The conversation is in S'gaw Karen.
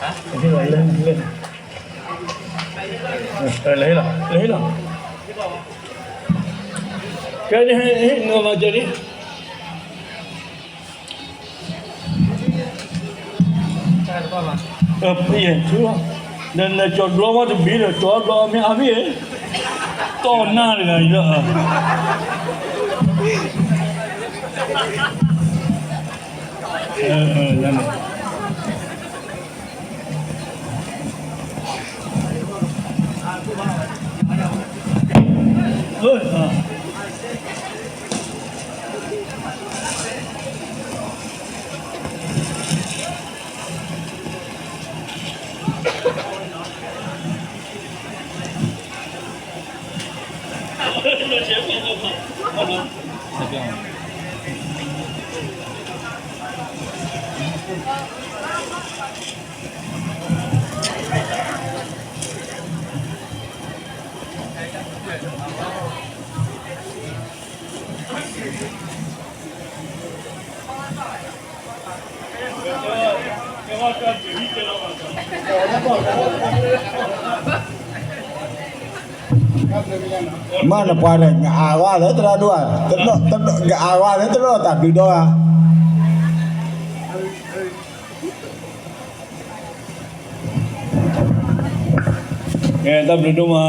လဲၤဟ့ၣ်လီၤ, လဲၤဟ့ၣ်လီၤ, လဲၤဟ့ၣ်လီၤ, ကဲန့ၣ်, နမၤကဲဒ် ယဲၢ်, ဒီးနကၠီၤဘျီဝဲတဘ့ၣ်ဒီး ကၠီၤဘျီမ့ၢ်အါဘ့ၣ်, တီၢ်နၢ်တဂၤအံၤလၢ, မ့ၢ်နပှၤဒီး ကအါဂၤလၢတရီဒိၣ်ဧါ, ကအါဂၤလၢတရီတၢ်ဘျုးဒိၣ်ဧါ, တၢ်ဘျုးဒိၣ်မး.